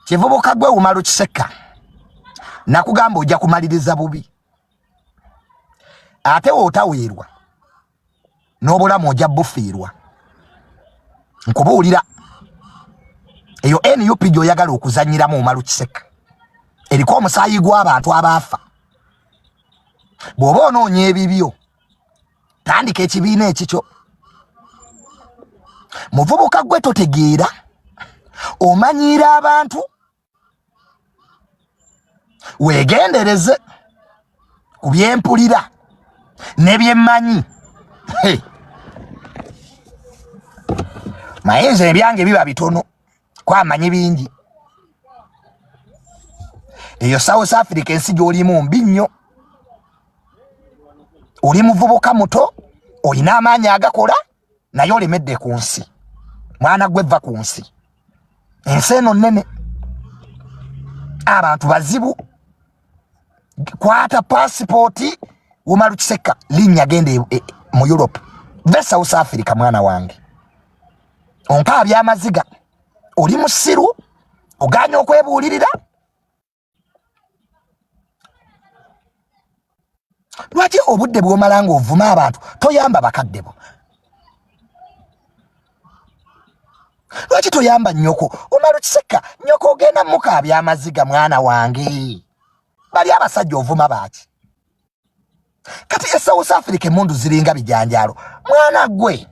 Kivubuka gwe Umaru Kiseka, nakugamba ojja kumaliriza bubi, ate wootaweerwa n'obulamu ojja bufiirwa. Nkubuulira eyo NUP gy'oyagala okuzannyiramu Umaru Kiseka eriko omusaayi gw'abantu abaafa. Bw'oba onoonya ebibyo, tandika ekibiina ekikyo. Muvubuka gwe totegeera, omanyiira abantu, weegendereze ku byempulira ne byemmanyi. Naye nze ebyange biba bitono, kwamanyi bingi. Eyo South Africa ensi gy'olimu mbi nnyo. Oli muvubuka muto, olina amaanyi agakola, naye olemedde ku nsi. Mwana gwe vva ku nsi, ensi eno nnene, abantu bazibu. Kwata pasipooti, Umaru Kiseka, linnya genda mu Europe, ve South Africa. Mwana wange, onkaabya amaziga, oli musiru, oganye okwebuulirira. Lwaki obudde bw'omala ng'ovuma abantu toyamba bakadde bo? Lwaki toyamba nnyoko? Umaru Kiseka, nnyoko ogenda mukaabya amaziga. Mwana wange, bali abasajja ovuma baaki? Kati e South Africa emundu ziringa bijanjaalo. Mwana gwe,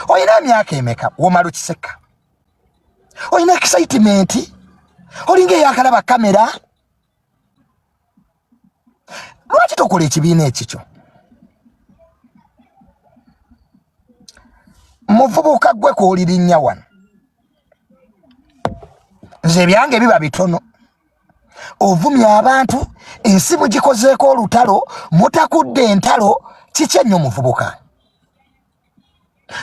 olina emyaka emeka? Umaru Kiseka, olina excitement, olinga eyakalaba kamera. Lwaki tokola ekibiina ekikyo? Muvubuka gwe kwolirinnya wano, nze ebyange biba bitono. Ovumya abantu, ensi mugikozeeko olutalo, mutakudde entalo. Kiki ennyo muvubuka?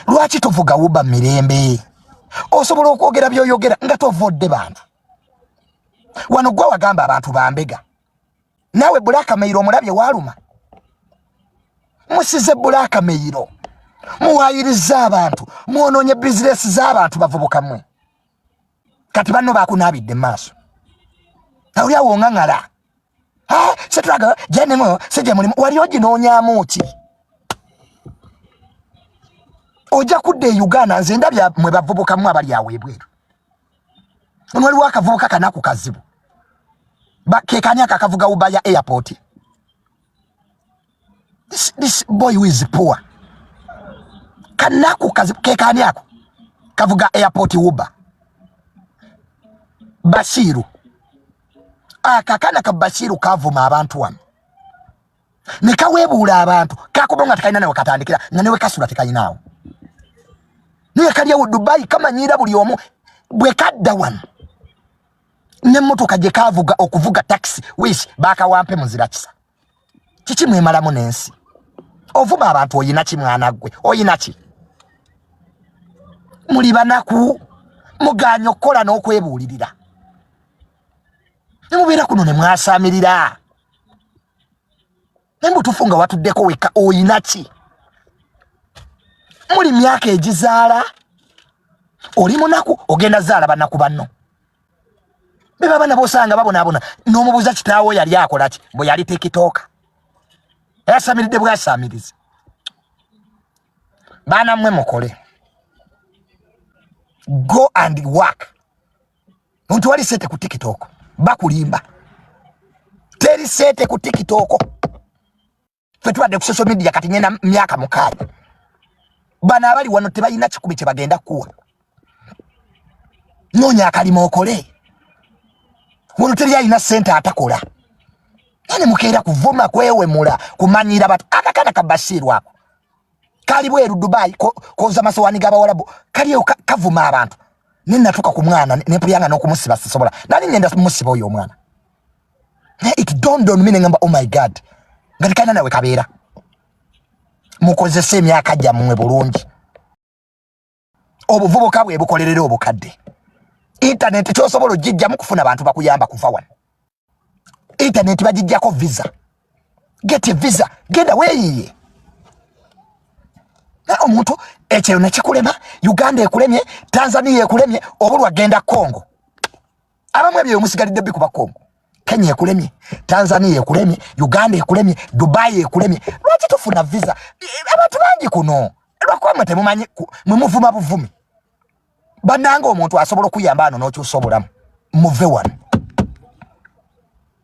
Lwaki tovuga Uber mirembe? Osobola okwogera byoyogera nga tovodde bantu. Wano gwe wagamba abantu bambega, naawe Blackmail omulabye waaluma. Musize blackmail, muwayiriza abantu, mwonoonye bizinesi z'abantu. Bavubuka mmwe, kati banno bakunaabidde mu maaso, oli awo oŋaŋala setulaga jenemu sije mulimu wali oginoonyamu ki? Ojja kudda e Uganda. Nze ndabya mwe bavubukamu abali awo ebweru. Ono waliwo akavubuka kanaku kazibu kekani ako akavuga Uber ya airport. This boy who is poor, kanaku kazibu, kekani ako kavuga airport Uber? Bashiru, akakana ka Bashiru kavuma abantu wano ne kaweebuula abantu, kakuba nga tekalina nawe katandikira, nga newe kasula tekalinaawo, naye kali awo Dubai kamanyiira buli omu. Bwe kadda wano nemmotoka gye kavuga okuvuga taxi wish bakawampe muzira kisa. Kiki mwemalamu n'ensi? Ovuma abantu, oyina ki? Mwana ggwe, oyina ki? Muli banaku, muganye okukola n'okwebuulirira, ne mubeera kuno ne mwasamirira. Naye mutuufu nga watuddeko wekka, oyina ki? Muli myaka egizaala, oli munaku, ogenda zaala banaku banno. Beba abaana bosanga babonaabona, n'omubuuza kitaawo yali akola ki, bwe yali TikToker yasamiridde bwasamirizi. Baana mmwe, mukole, go and work. Nti wali sente ku TikTok, bakulimba, teri sente ku TikTok. Fe tubadde ku social media kati ngenda myaka 6. Bano abali wano tebalina 1,000 kye bagenda kuwa. Noonya akalima okole. Wano teri alina sente atakola. Nane mukeera kuvuma, kwewemula, kumanyira batu. Akakana ka Bashiru ako kali bweru Dubai, koza masowani g'abawalabu, kaliyo kavuma abantu. Nenatuka ku mwana nempulya n'okumusiba sisobola. Nali ngenda musiba oyo omwana, naye it dawned on me, nengamba, "Oh my God," nga tekalina nawe kabeera. Mukozese emyaka gyammwe bulungi. Obuvubuka bwe bukolerera obukadde. Intaneti kyosobola ogijjamu kufuna bantu bakuyamba kuva wano. Intaneti bagijjako visa. Get a visa, genda weeyiye. Naye omuntu ekyo nekikulema, Uganda ekulemye, Tanzania ekulemye, obulwa genda Congo. Abamu ebyo musigalidde bikuba Kongo. Kenya ekulemye, Tanzania ekulemye, Uganda ekulemye, Dubai ekulemye. Lwaki tofuna visa? Abantu bangi kuno lwakuba mwe temumanyi, mwe muvuma buvumi. Bannange omuntu asobola okuyamba ano n'okyusa obulamu. Muve wano,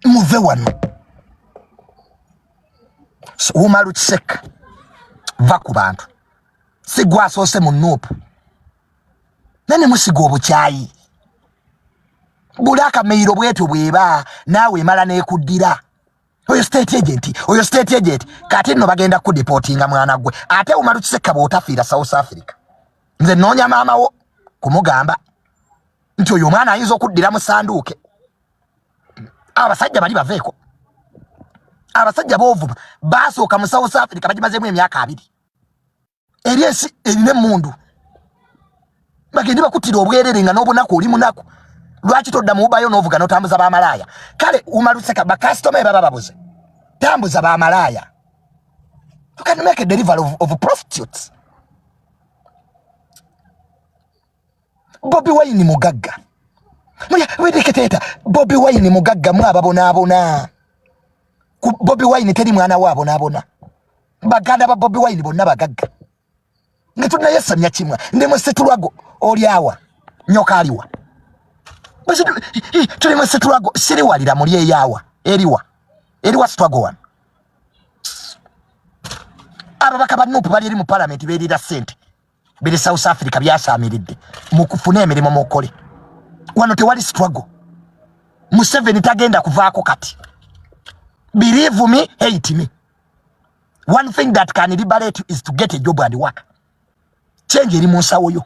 muve wano. Umaru Kiseka, va ku bantu. Si gwe asoose mu NUP. Nane musiga obukyayi. Buli akameiro bwetyo bweba naawe emala n'ekuddira. Oyo state agent, oyo state agent. Kati nno bagenda kudeportinga mwana gwe. Ate Umaru Kiseka bw'otafiira South Africa. Nze nnoonya maama wo kumugamba nti oyo omwana ayinza okuddira mu sanduuke. Abasajja bali baveeko. Abasajja b'ovuma baasooka mu South Africa bagimazeemu emyaka 2. Eri ensi erina emmundu. Bagende bakuttira obwerere nga n'obunaku oli munaku. Lwaki todda mu Uber yo n'ovuga n'otambuza bamalaaya? Kale Umaru Kiseka bakasitoma baba babuze. Tambuza bamalaaya. You can make a delivery of prostitutes. Bobi Wine mugagga. Muya wedeketeta Bobi Wine mugagga mwe ababonaabona. Ku Bobi Wine teri mwana we abonaabona. Baganda ba Bobi Wine bonna bagagga. Nga tunayesamya kimwa ndi musitulwago oli awa nyoka aliwa. Tuli musitulwago siriwalira muli eyawa eriwa eriwa sitwago wano. Ababaka ba NUP bali eri mu parliament beerira ssente biri South Africa byasaamiridde mukufuna emirimu mukole. Wano tewali struggle. Museveni tagenda kuvaako kati. Believe me, hate me. One thing that can liberate you is to get a job and work. Change eri mu nsawo yo.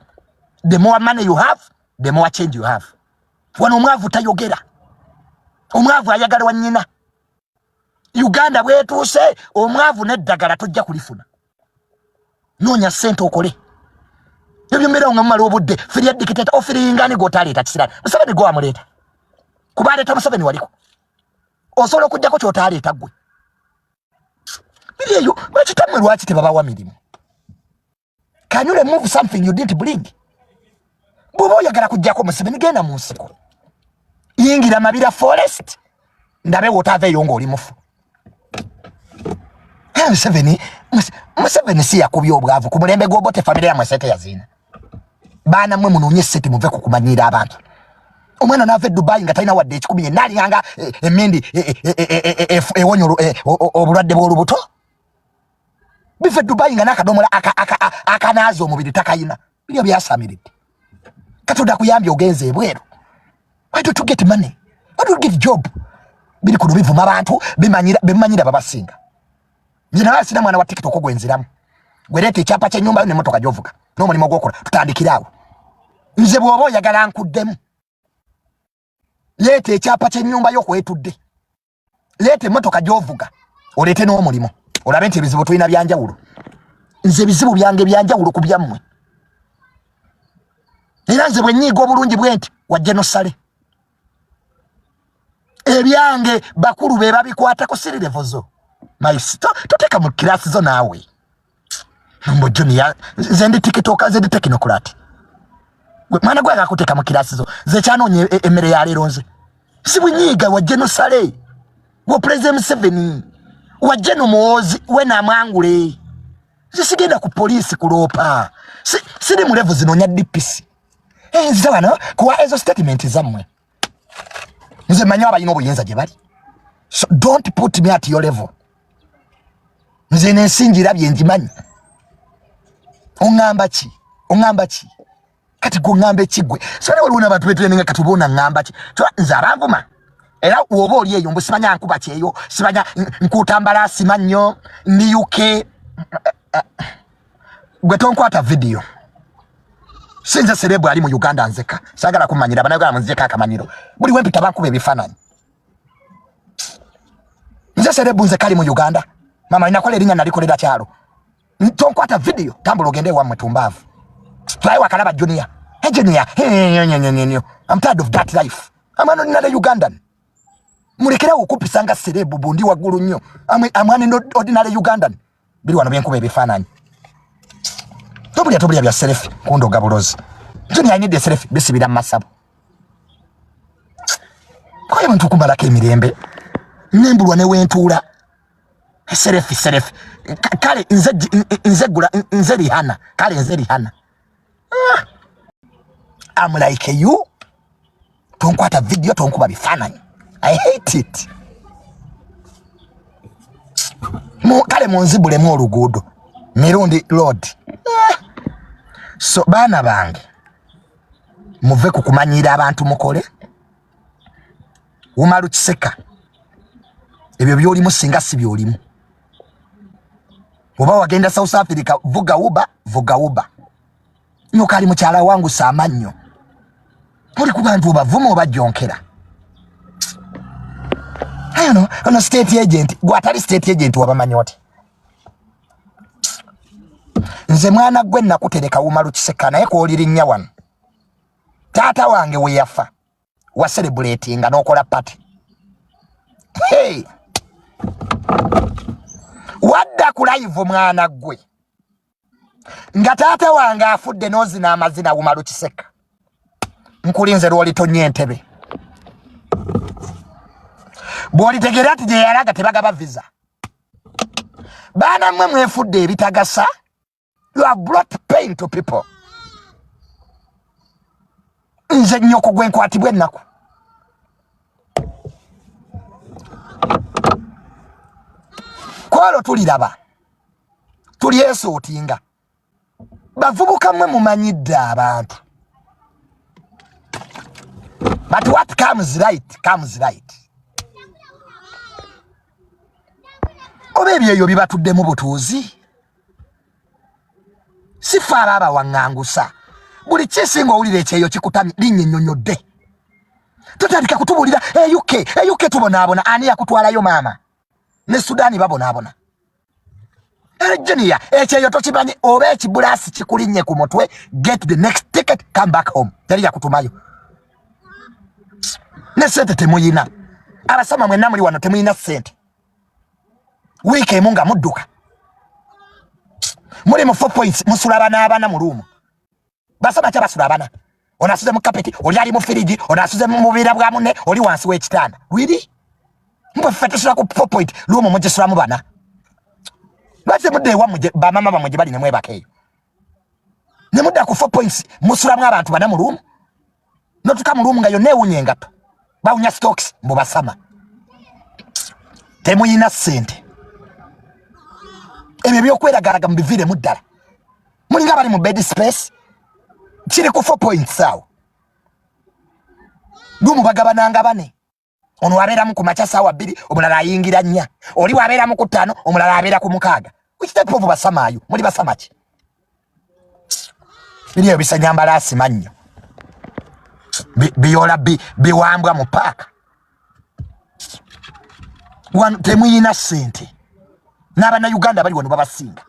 The more money you have, the more change you have. Wano omwavu tayogera. Omwavu ayagala wa nnyina. Uganda bwetuuse omwavu n'eddagala tojja kulifuna. Noonya ssente okole. Ebyo mbeerawo nga mumala obudde. Firia dictator ofiringani gw'otaleeta kisirani. Museveni gwe wamuleeta. Kuba aleeta Museveni waliko. Osobola okuggyako ky'otaleeta ggwe. Biri eyo bakitammwe lwaki tebabawa mirimu? Can you remove something you didn't bring? Bw'oba oyagala kuggyako Museveni genda mu nsiko. Yingira Mabira forest ndabe w'otaava eyo ng'oli mufu. Museveni si yakubye obwavu ku mulembe gw'Obote famire yammwe ssente yaziina. Baana mmwe munoonye ssente muve ku kumanyiira abantu. Omwana n'ava e Dubai nga talina wadde ekikumi yenna alinganga emmindi ewonya obulwadde bw'olubuto. Biva e Dubai nga n'akadomola akanaaza omubiri takayina. Biri byasaamiridde. Katonda akuyambye ogenze ebweru. Why don't you get money? Why don't you get job? Biri kuno bivuma abantu bimanyira babasinga. Nze naye sina mwana wa TikTok gwe nziramu. Gwe leeta ekyapa ky'ennyumba yo n'emmotoka gy'ovuga n'omulimu gw'okola tutandikire awo. Nze bw'oba oyagala nkuddemu. Leeta ekyapa ky'ennyumba yo kwetudde. Leeta emmotoka gy'ovuga oleete n'omulimu olabe nti ebizibu tulina bya njawulo. Nze ebizibu byange bya njawulo ku byammwe. Era nze bwe nnyiiga obulungi bwe nti wajje n'ossale. Ebyange bakulu be babikwatako siri level zo. My sister, toteeka mu kirasi zo naawe. Mbu Junior, nze ndi TikToker, nze ndi technocrat. Gwe mwana gwe akakuteeka mu kirasi zo. Nze kyanoonya emmere ya leero nze. Si bwenyiiga wajje n'ossale. Gwe President Museveni, wajje n'omuwoozi we namwangule. Nze sigenda ku poliisi kuloopa. Siri mu level zinoonya DPC. Nze wano kuwa ezo statement zammwe. Nze mmanyi abalina obuyinza gye bali. So don't put me at your level. Nze n'ensi ngirabye ngimanyi. Oŋŋamba ki? Oŋŋamba ki? Kati gwe oŋŋamba eki gwe? Simanyi waliwo n'abantu betulemenga kati oba onaŋŋamba ki? So, nze abanvuma. Era w'oba oli eyo mbu simanya nkuba kyeyo, simanya nkuuta mbalaasi mannyo, ndi UK. Gwe tonkwata video. Si nze celeb ali mu Uganda nzeka. Saagala kumanyira, bannayuganda munzijeko akamanyiro. Buli we mpita bankuba ebifaananyi. Nze celeb nze kali mu Uganda. Mama ninakola erinnya nalikolera kyalo. Tonkwata video, tambula ogende ewammwe tumbaavu. Tulaye wakalaba Junior. Hey Junior, hey, hey, I'm tired of that life. I'm an ordinary Ugandan. Mulekerawo okupisa nga celeb bundi waggulu nnyo. I'm an ordinary Ugandan. Biri wano byenkuba ebifaananyi. Tobulya tobulya bya selfie kundoga bulozi. Junior, I need a selfie bisibira mu masabo. Koye muntu kumalako emirembe nembulwa newentuula serefi serefi kale nze nze gula nze Rihanna kale nze Rihanna ah. I'm like you tonkwata video tonkuba bifaananyi I hate it kale munzibulemu oluguudo mirundi road eh. So baana bange muve ku kumanyiira abantu mukole umalu kiseka ebyo byolimu singa si byolimu oba wagenda South Africa vuga uba vuga uba nyoka ali mukyala wangu samannyo muli ku bantu obavuma obajonkera ano ono state agent gwatali state agent wabamanyi oti nze mwana gwe nakutereka umalu kiseka naye kwolirinnya wano taata wange weyafa wa celebratinga n'okola party hey. Wadda ku live mwana gwe nga taata wange afudde n'ozina amazina wumalu kiseka nkulinze lwolitonya entebe bw'olitegeera nti gye yalaga tebagaba visa baana mmwe mwefudde ebitagasa. You have brought pain to people. Nze nnyoko gwe nkwatibwa ennaku. Kwolwo tuliraba tulyesootinga. Bavubuka mmwe mumanyidde abantu. But what comes right comes right. Oba ebyeyo bibatuddemu butuuzi sifa aba abawaŋŋangusa buli kisinga owulira ekyeyo kikutamye linnya ennyonnyodde totandika kutubuulira e UK e UK tubonaabona ani yakutwalayo maama ne Sudaani babonaabona Junior ekyeyo tokimanyi oba ekibulaasi kikulinnye ku mutwe get the next ticket come back home teri yakutumayo ne sente temuyina abasama mwenna muli wano temuyina sente wiiki emu nga mudduka muli mu 4 points musula bana abana mu ruumu basoma kya basula abana ono asuze mu kapeti oli ali mu firiji ono asuze mu bubiira bwa munne oli wansi w'ekitanda lwiri mbwe ffe tusula ku 4 point luumu mugisulamu bana lwaki temudda ewammwe bamama bammwe gye bali ne mwebaka eyo ne mudda ku 4 points musulamu abantu bana mu ruumu notuka mu ruumu nga yonna ewunya engatto bawunya stocks mbu basama temuyina ssente ebyo ebyokweragalaga mubiviiremu ddala mulinga abali mu bed space kiri ku 4 points awo lumu bagabananga bane ono abeeramu ku makya saawa 2 omulala ayingira 4 oli wabeeramu ku 5 omulala abeera ku 6 which type of basamaayo muli basama ki biri ebyo bisanyambalaasi mannyo biyola biwambwa mu paaka wano temuyina ssente n'abannayuganda bali wano babasinga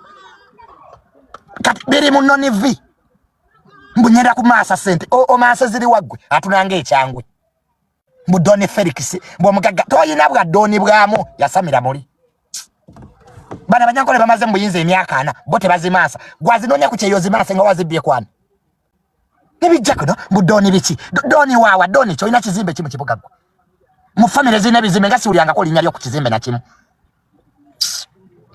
kati biri mu nonivi mbunyera ku maasa ssente omaasa ziri waggwe atunanga ekyangwe mbu Doni Felix mbu omugagga toyina bwa Doni bwamu yasamira muli bana banyankole bamaze mu buyinza emyaka 4 bo tebazimaasa gwazinoonya ku kyeyo zimaase nga wazibbye kwana nebijja kuno mbu Doni biki Doni waawa Doni kyolina kizimbe kimu kibuga gwe mu famire zirina ebizimbe nga siwulyangako linnya lyo ku kizimbe na kimu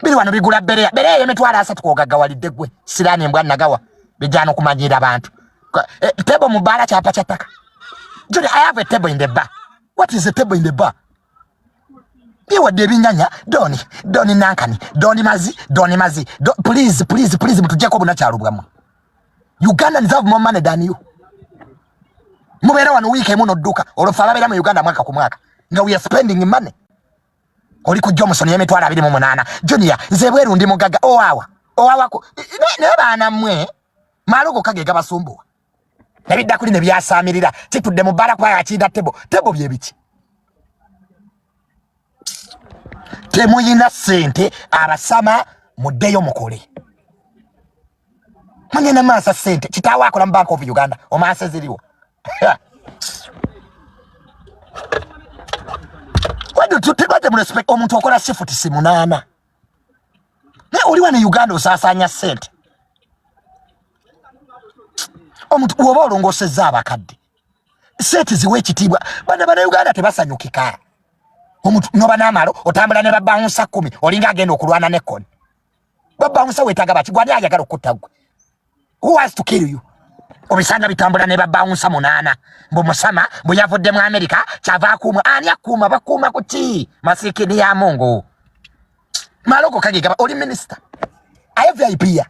biri wano bigula bereya bereya emitwalo 3 kwogaggawalidde gwe siraani embwa nagawa bijja n'okumanyiira abantu table mu bbaala kyapa kya ttaka Johnny, I have a table in the bar. What is a table in the bar? Biwadde ebinyanya Doni Doni Nankani Doni Mazi Doni Mazi please please please mutujjeko obunakyalo bwammwe. Ugandans have more money than you. Mubeera wano wiiki emu n'odduka olwo ffe ababeera mu Uganda mwaka ku mwaka nga we are spending money. Oli ku Johnson y'emitwalo 28 Junior nze bweru ndi mugagga owawa owawako naye baana mmwe maalo gokka ge gabasumbuwa nebidda kuli ne byasaamirira kitudde mu bbaala kuba yakiina tebo tebo bye biki temuyina ssente abasama muddeyo mukole mugenda maasa ssente kitaawo akola mu Bank of Uganda omaasa ziriwo Lwaki omuntu okola shifuti si 8 naye oli wano e Uganda osaasaanya ssente omuntu woba olongoosezza abakadde Sente ziwe ekitiibwa. Bana bana Uganda tebasanyukika. Omuntu noba n'amalo otambula ne babawunsa 10 olinga agenda okulwana ne koni. Babawunsa wetaga baki gwani ayagala okutta gwe. Who has to kill you? Obisanga bitambula ne babawunsa 8 mbu musama mbu yavudde mu Amerika kyava akuuma. Ani akuuma? Bakuuma ku ki? Masikini ya Mungu. Maloko kage gaba oli minister. Aye VIP ya.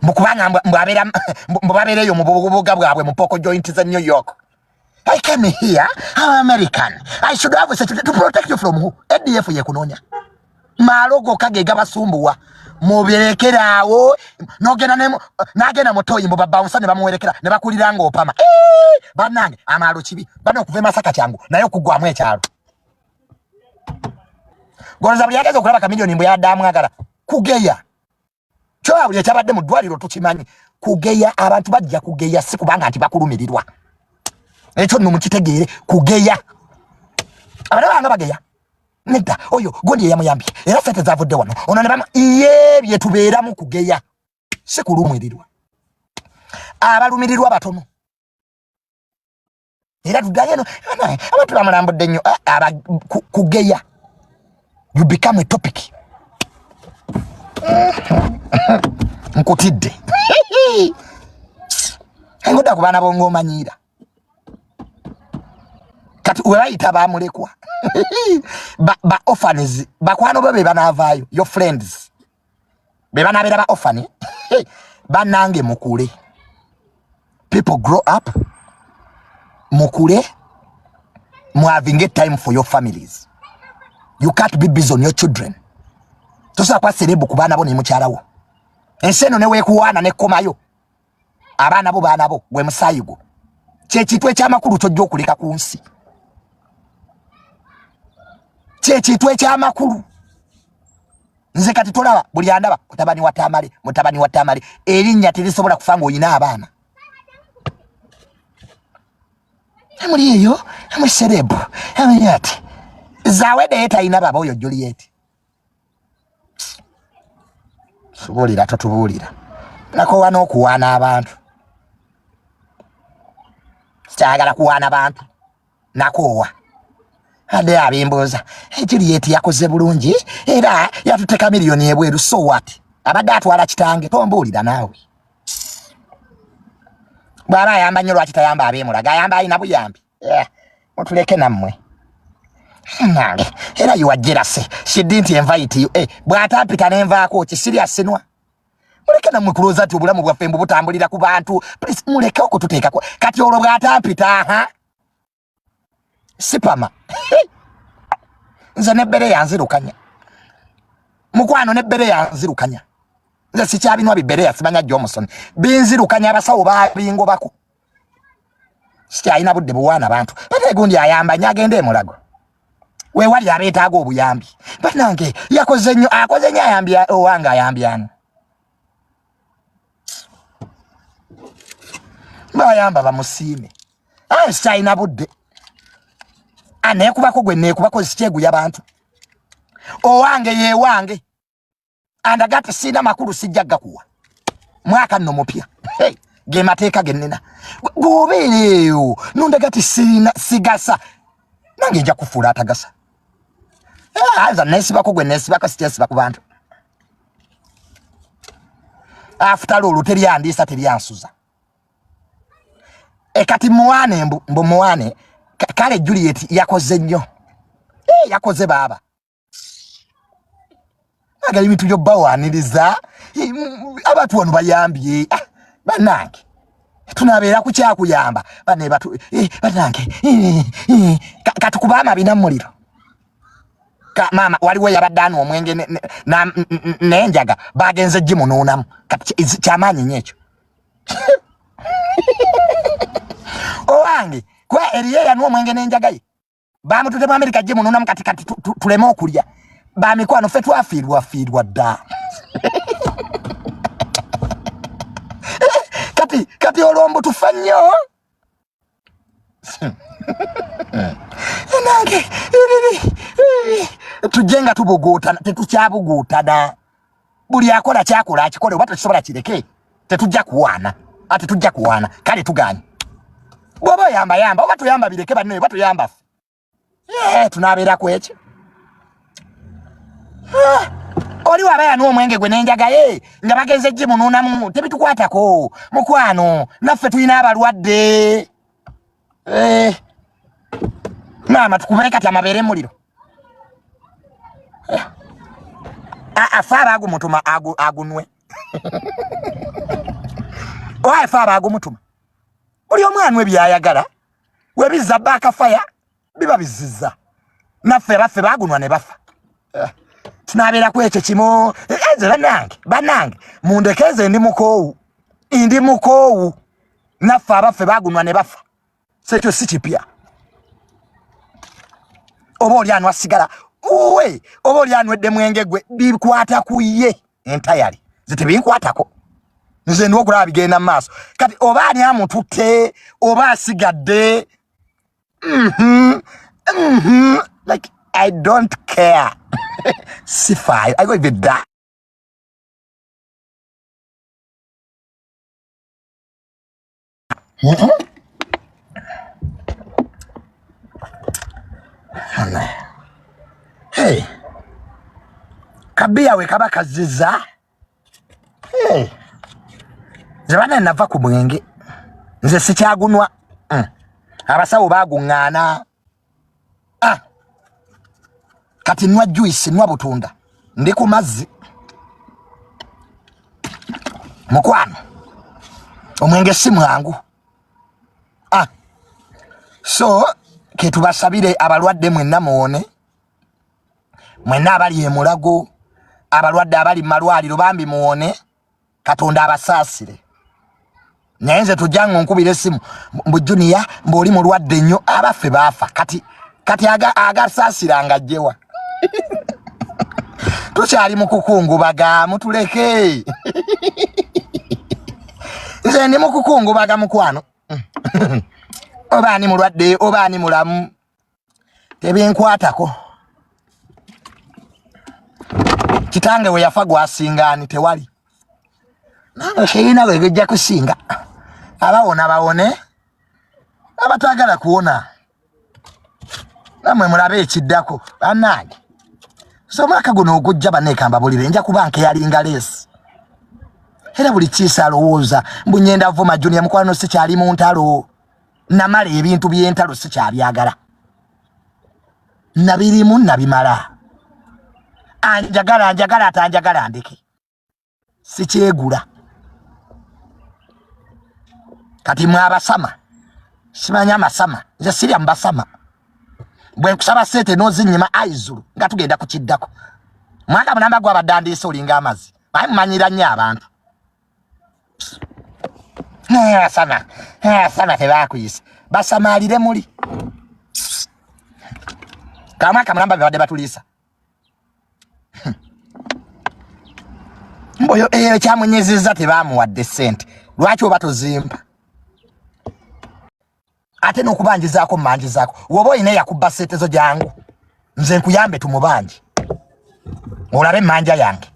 Mbu kubanga mbu abeera mbu babeereyo mu bubuga bwabwe mu poko joint za New York. I came here, I'm American. I should have security to protect you from who? ADF yekunonya. Malogo kage gabasumbuwa. Mubirekera awo nogenda ne nagenda mutoyi mbu babawunsa ne bamuwerekera ne bakulira nga opama. Bannange amalo kibi. Bano okuva e Masaka kyangu naye okuggwamu ekyalo. Gonza buli yageza okulaba Chameleone mbu yadde amwagala kugeya. Kyoba buli ekyabadde mu ddwaliro tukimanyi. Kugeya abantu bajja kugeya si kubanga nti bakulumirirwa. Ekyo nno mukitegeere kugeya. Abana bange bageya. Nedda oyo gundi eyamuyambye era sente zavudde wano ono ne bamu iye bye tubeeramu kugeya si kulumirirwa. Abalumirirwa batono. Era tuddayo eno abantu bamulambudde nnyo kugeya. You become a topic. Nkutidde. Engodda ku baana b'ongomanyiira. Kati we bayita bamulekwa. Ba orphans, bakwano bo be banaavaayo, your friends. Be banaabeera ba orphan. Bannange mukule. People grow up. Mukule. Mu having a time for your families. You can't be busy on your children. Tosobola kuba celeb ku baana bo ne mukyala wo. Ensi eno ne weekuwaana n'ekkomayo. Abaana bo baana bo gwe musaayi gwo. Kye kintu ekyamakulu ky'ojja okuleka ku nsi. Kye kintu ekyamakulu. Nze kati tolaba buli andaba mutabani wa Tamale, mutabani wa Tamale. Erinnya terisobola kufa ng'olina abaana. Emuli eyo, emu celeb, emu ati. Zawede ye talina baba oyo Juliet. Tubuulira totubuulira. Nakoowa n'okuwaana abantu. Sikyayagala kuwaana bantu. Nakoowa. Ade abimbuuza, Juliet yakoze bulungi era yatuteka miliyoni ebweru, so what? Abadde atwala kitange, tombuulira naawe. Bw'aba ayamba nnyo lwaki tayamba abeemulaga? Ayamba alina buyambi. Mutuleke nammwe. Nange era you are jealous. She didn't invite you. Bw'atampita ne nvaako ki sirya sinwa. Muleke nammwe kulowooza nti obulamu bwaffe mbu butambulira ku bantu. Please muleke okututeekako. Kati olwo bw'atampita, aha. Sipama. Nze n'ebbere yanzirukanya. Mukwano n'ebbere yanzirukanya. Nze sikyabinwa bibbere yasimanya Johnson. Binzirukanya abasawo babingobako. Sikyalina budde buwaana bantu. Bate gundi ayamba nnyo agende emulago. Weewali abeetaaga obuyambi. Bannange yakoze nnyo, akoze nnyo ayambye owange ayambye ano. Bayamba bamusiime. Sikyalina budde. Neekubako gwe neekubako sikyeguya bantu. Owange yeewange. Andaga ati sirina makulu sijja gakuwa. Mwaka nno mupya. Hey, ge mateeka ge nnina. Gw'obeera eyo nondaga ati sirina sigasa. Nange nja kufuula atagasa. Nze neesibako gwe neesibako sikyesiba ku bantu. After all teryandiisa teryansuza. Kati muwane mbu muwane. Kale Juliet yakoze nnyo. Yakoze baaba. Agala ebintu by'obbawaaniriza. Abantu wano bayambye. Bannange. Tunabeera ku kyakuyamba. Banne batu, bannange. Katukuba amabina mu muliro. Maama waliwo eyabadde anwa omwenge n'enjaga bagenze gimunuunamu. Kati kyamaanyi nnyo ekyo. Owange, kuba eriyo eyanwa omwenge n'enjaga ye. Bamutute mu Amerika gimunuunamu kati kati tuleme okulya. Ba mikwano ffe twafiirwa fiirwa dda. Kati, kati olwo mbu tufa nnyo. Nange, tujje nga tubuguutana, tetukyabuguutana. Buli akola kyakola akikole oba tetusobola kireke, tetujja kuwaana. Ate tujja kuwaana, kale tugaanye. Bw'oba oyamba yamba, oba toyamba bireke banne, oba toyamba ffe. Eh, tunaabeera ku ekyo. Ah, oli waba yanwa omwenge gwe n'enjaga ye nga bagenze gimunuunamu, tebitukwatako mukwano, naffe tulina abalwadde. Eh, maama tukube kati amabeere muliro. Eh, afa abaagumutuma agunwe. Oba afa abaagumutuma. Buli omu anwe by'ayagala, webizza baakafaya biba bizizza, naffe baffe bagunwa ne bafa. Eh, tunaabeera ku ekyo kimu. Eh, nze bannange, bannange mundeke, nze ndi mukoowu, ndi mukoowu. Naffe abaffe bagunwa ne bafa, sekyo si kipya. Oba oli anwa sigala uwe, oba oli anwedde mwenge gwe, bikwata ku ye entayali, nze tebinkwatako. Nze ndi okulaba bigenda mu maaso. Kati oba ani amututte oba asigadde, like I don't care, sifaayo. I go even die. Hey. Kabiya we kaba kaziza. Hey. Nze bana nava ku mwenge. Nze sikyagunwa. Abasawo baguŋŋaana. Ah. Kati nwa juice, nwa butunda. Ndi ku mazzi. Mukwano. Omwenge si mwangu. Ah. So ketubasabire abalwadde mwenna muwone, mwenna abali e Mulago, abalwadde abali mu malwaliro bambi muwone, Katonda abasaasire. Naye nze tujja nga onkubira essimu mbu Junior mbu oli mulwadde nnyo, abaffe baafa. Kati kati agasaasira nga ajjewa? Tukyali mu kukungubaga, mutuleke. Nze ndi mu kukungubaga mukwano. Oba ani mulwadde oba ani mulamu tebinkwatako. Kitange we yafa gwasinga ani? Tewali. Nange sirina bwe bijja kusinga. Abawona bawone, abatagala kuwona namwe mulabe ekiddako bannange. So omwaka guno ogujja banneekamba bulire, nja kuba nkeyalinga leesi. Era buli kiisa alowooza mbu ngenda vuma Junior. Mukwano, sikyali mu ntalo, namala ebintu by'entalo, sikyabyagala, nabirimu nabimala. Anjagala njagala, atanjagala ndeke, sikyegula. Kati mwe abasama, simanyi amasama, nze sirya mubasama. Bwe nkusaba sente n'ozinyima aizulu nga tugenda ku kiddako. Mwaka munamba gwabadde andiisa olinga amazzi, naye mumanyira nnyo abantu. Asama asama tebakuyise, basamaalire muli kamwaka mulamba bebadde batuliisa. Mboyo eyo kyamunyizizza, tebamuwadde sente, lwaki oba tozimpa? Ate n'okubanjizaako mmanjizaako, woba olina eyakubba sente zo, jangu nze nkuyambe tumubanje, olabe emmanja yange.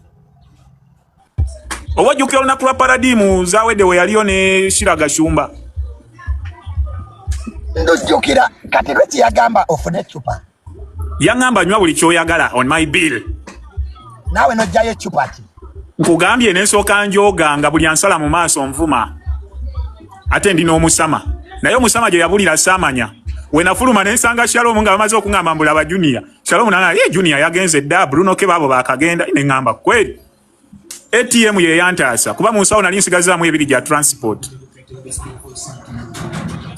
Oba ojjukira olunaku lwa Paradimu zawedde we yaliyo ne Shira Gashumba? Ndujjukira. Kati lweki yagamba ofune eccupa? Yaŋŋamba nywa buli kyoyagala on my bill. Naawe n'ojjayo eccupa ki? Nkugambye nensooka njoga nga buli ansala mu maaso nvuma, ate ndi n'omusama, naye omusama gye yabulira saamanya. We nafuluma nensanga Shalom nga bamaze okuŋŋamba mbulaba Junior. Shalom nanga ye Junior yagenze dda, Bruno ke baabo bakagenda. Ne ŋŋamba kweri ATM ye yantaasa, kuba mu nsawo nali nsigazaamu ebiri gya transport.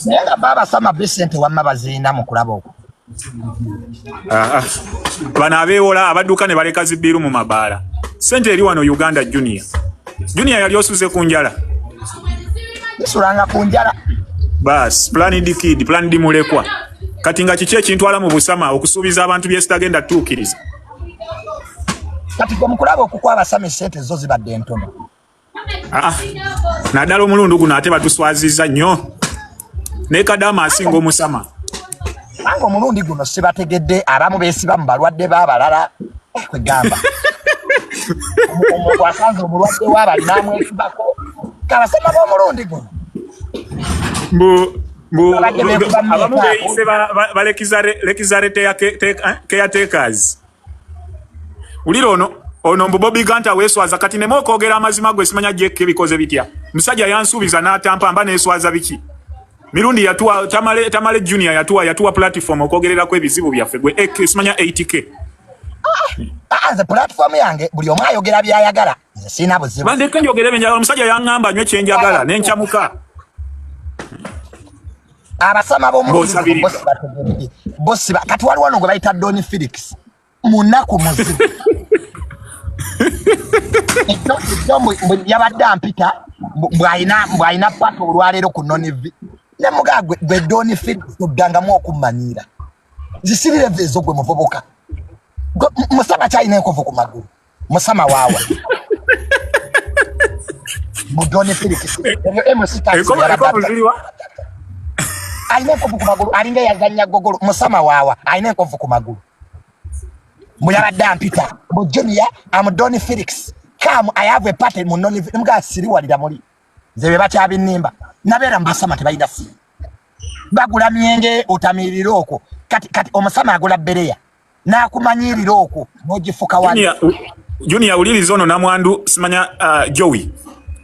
Naye nga baaba sama sente wamma baziina mu kulaba okwo. Ah, ah. Bano abeewola abadduka ne baleka zibbiiru mu mabaala, sente eri wano Uganda. Junior, Junior yali osuze ku njala? Bisulanga ku njala. Bas plan D kid, plan D mulekwa. Kati nga kiki ekintwala mu busama okusuubiza abantu byesitagenda tuukiriza? Kati gwe mukulaba okukwa abasama sente zo zibadde ntono. Ah, naddala omulundi guno ate batuswazizza nnyo, naye Kadaama asinga omusama. Kubanga omulundi guno sibategedde, abamu beesiba mu balwadde b'abalala. Eh, kwegamba omuntu asanze omulwadde w'abali n'amwesibako, kabasama b'omulundi guno. Mbu Abamu beeyise ba lekizare caretakers. Wulira ono ono mbu Bobby Ganta weeswaza kati neme okwogera amazima gwe simanya jekka ebikoze bitya. Musajja yansuubiza n'atampa mba neeswaza biki? Mirundi yatuwa Tamale, Tamale Junior yatuwa platform okwogererako ebizibu byaffe gwe ek simanya 80K. Ah, nze platform yange buli omu ayogera byayagala, nze sirina buzibu. Bandeke njogere byenjagala, omusajja yaŋŋamba nywe kyenjagala ne nkyamuka. Abasama b'omubosi bategedde bosi kati waliwo ono gwe bayita Don Felix munaku muzibu. Yabadde ampita mbw'alina pata olwaleero ku Nonivi ne mugaa gwe Don Felix oddangamu okummanyiira zisirire ezo gwe muvubuka musama kyalina enkovu ku magulu musama waawa mudone Felix ebyo MC taxi alina enkovu ku magulu alinga yazannya gogolo musama waawa alina enkovu ku magulu mbu yabadde ampita mbu junior am Don Felix come I have a party mu noni mga siriwalira muli nze be bakyabinimba nabeera mu basama tebalina simu bagula myenge otamirira okwo kati kati omusama agula bereya n'akumanyirira okwo n'ogifuka wali. Junior wuliriza ono namwandu simanya Joey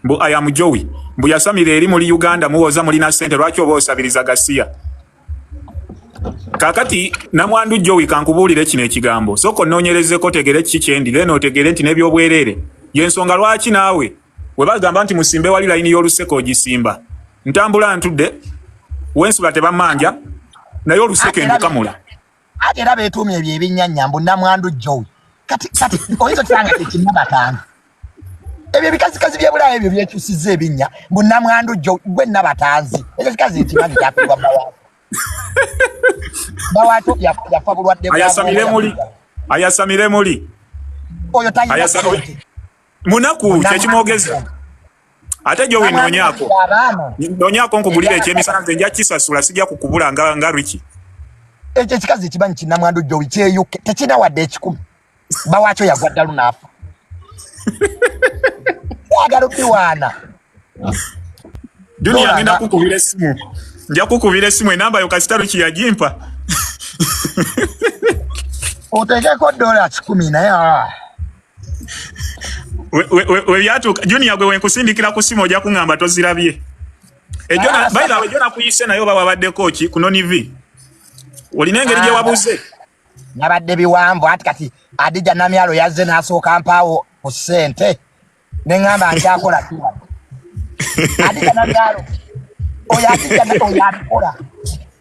mbu I am Joey mbu yasamira eri muli Uganda muwoza mulina ssente lwaki oba osabiriza gasiya. Kakati namwandu Joey kankubuulire kino ekigambo sooka onnoonyerezeko otegere kiki kyendi then otegere nti n'ebyobwereere y'ensonga lwaki naawe we bagamba nti musimbe wali layini y'oluseke ogisimba ntambula ntudde wensula tebammanja naye oluseke ndukamula. Ate era beetuumye ebyo ebinnyanya mbu namwandu Joey kati kati oyinza okisanga kyekinnabataano ebyo ebikazikazi by'ebulaaya ebyo byekyusizza ebinnya mbu namwandu Joey gwe nabatanzi ekyo kikazi nkimanyi kyafiirwa bawaakyo bawaakyo yafa bulwadde. Ayasamire muli, ayasamire muli. Oyo talina ssente. Munaku kyekimwogeza ate Joey noonyako noonyako nkugulira ekyemisana nze nja kisasula sijja kukubula nga Ricky. Ekyo ekikazi ekimanyi kinamwandu Joey kyeyuke tekirina wadde ekikumi bawaakyo yagwa ddalu n'afa agala obiwaana. Junior ngenda kukubira essimu nja kukubira essimu enamba yo kasita Ricky yagimpa. Oteekeko $100 naye. Webyatuuka Junior gwe wenkusindikira ku simu ojja kuŋŋamba tozirabye. By the way ejo nakuyise naye oba wabaddeko ki ku Nonivi olina engeri gye wabuze. Nabadde biwanvu ati kati Adija Namyalo yazze n'asooka mpaawo ku ssente ne ŋŋamba nkyakola kiwa Adija Namyalo oyo Adija oyo abikola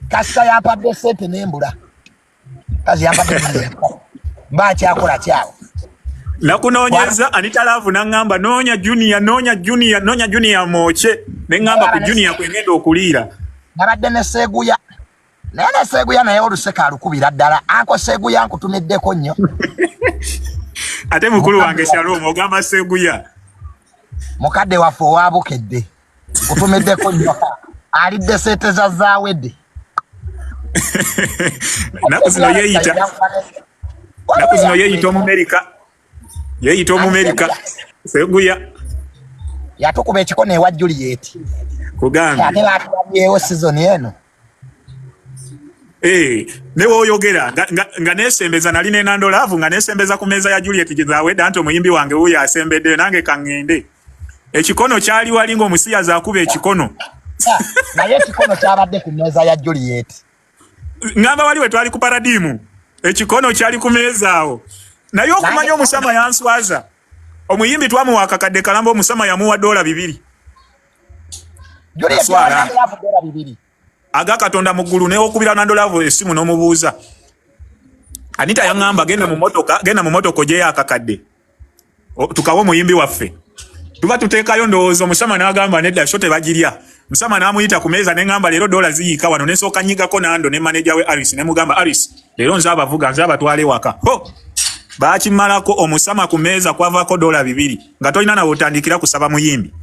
kasita yampadde ssente nembula kazi yampadde mba nkyakola kyawo. Nakunoonyeza Anita Love n'aŋŋamba noonya Junior noonya Junior noonya Junior mwokye ne ŋŋamba ku Junior kwe ngenda okuliira. Nabadde ne Seeguya naye ne Seeguya naye oluseka alukubira ddala anko Seeguya nkutumiddeko nnyo. Ate mukulu wange Shalom ogamba Seeguya. Mukadde waffe owa Bukedde nkutumiddeko nnyo alidde ssente za Zaawedde. Naku zino yeeyita naku zino yeeyita Omumerika yeeyita Omumerika Seeguya. Yatukuba ekikono ewa Juliet. Kugambye. Ate batulabyewo season eno. Ne woyogera nga nesembeza nali ne Nando Love nga nesembeza ku meza ya Juliet Gizawedde anti omuyimbi wange wuyo asembeddeyo nange kaŋŋende. Ekikono kyali wali ng'omusiyazi akuba ekikono. Naye ekikono kyabadde ku mmeeza ya Juliet. Ŋŋamba wali we twali ku Paradimu ekikono kyali ku mmeeza awo. Naye okumanya omusama yanswaza. Omuyimbi twamuwa akakadde kalamba omusama yamuwa $2. Juliet yamuwa $2. Aga Katonda mu ggulu ne okubira Nando Love essimu n'omubuuza. Anita yaŋŋamba genda mu motoka genda mu motoka ogyeyo akakadde. Tukawe omuyimbi waffe. Tuba tuteekayo ndowooza omusama n'agamba nedda so tebagirya. Musama n'amuyita ku meeza ne ŋŋamba leero dola ziyiika wano ne nsooka nnyigako Nando ne maneja we Aris ne mugamba Aris leero nze abavuga nze abatwala ewaka. Ho! Baakimalako omusama ku meeza kwavaako $2 nga tolina nawe otandikira kusaba muyimbi.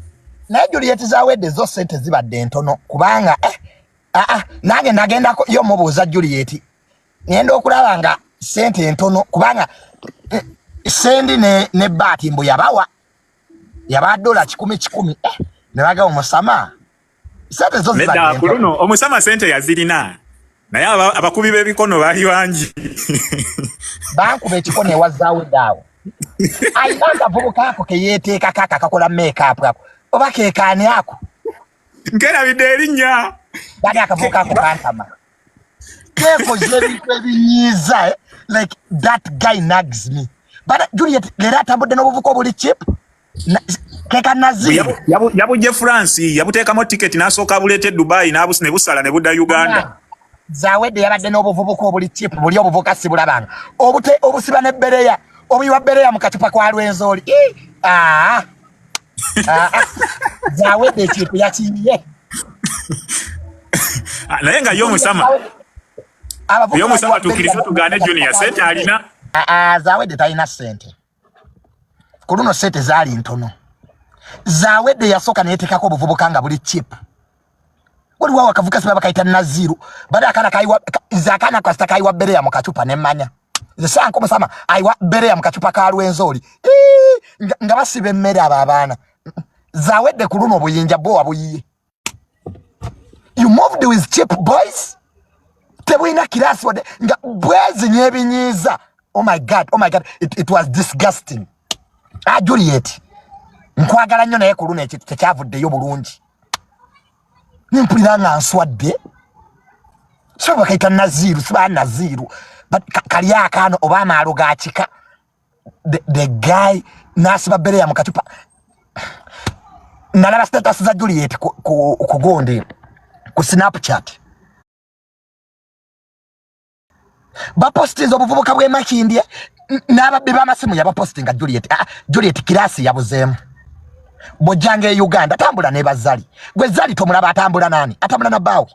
Naye Juliet Zawedde zo ssente zibadde ntono kubanga nange nagendako yo mubuuza Juliet ngenda okulaba nga ssente ntono kubanga sendi ne baati mbu yabawa yaba $100 ne bagaba omusama Sente zo Nedda zibadde ku ntono. luno omusama sente yazirina, naye abakubi b'ebikono baali bangi. Bankuba ekikono ewazzaawo daawo. Ayina akavubuka ako ke yeeteekako, ako akakola makeup ako, oba keekaani ako? Nkerabidde erinnya. Bali akavubuka ako kantama, keekoze ebintu ebinyiiza, eh? Like, that guy nags me. But Juliet leero atambudde n'obuvuka obuli cheap. Keka Naziru. Yabujje France, yabuteekamu tiketi n'asooka abuleeta e Dubai, ne busala ne budda Uganda. Zawedde yabadde n'obuvubuka obuli cheap, buli obuvuka sibulabanga, obute obusiba ne bereya, obuyiwa bereya mu kacupa kwa Lwenzoli. Ii, ah, ah, ah. Zawedde ekintu yakiyiye. Ah, naye nga ye omusama Abavubuka ye omusama bayiwa tuukirize bereya mu tugaane kacupa Junior kwa sente Lwenzoli. alina. Ah, ah, Zawedde talina sente. Ku luno sente zaali ntono. Zawedde yasooka neyeteekako obuvubuka nga buli cheap. Waliwo akavuka siba bakayita Naziru, bali akaana kayiwa nze akaana kasita kayiwa bereya mu kacupa nemmanya nze sanko musama ayiwa bereya mu kacupa ka Lwenzoli. Ii, nga basiba emmere abo abaana. Zawedde ku luno obuyinja bwo wabuyiye. You moved with cheap boys, tebulina class wadde, nga bwezinya ebinyiiza. Oh my God, oh my God, it was disgusting. Ah, Juliet, nkwagala nnyo, naye ku luno ekintu tekyavuddeyo bulungi, nimpulira nga nswadde. So bakayita Naziru, siba Naziru, but kali akaano oba amaalo ga kika. The guy nasiba bereya mu kacupa. Nalaba status za Juliet ku gundi, ku Snapchat, bapostinze obuvubuka bw'e Makindye n'ababbi b'amasimu yabapostinga Juliet. Ah, Juliet class yabuzeemu. Bw'ojjanga e Uganda, tambula ne bazali. Gwe Zali tomulaba atambula nani? Atambula na bbaawe.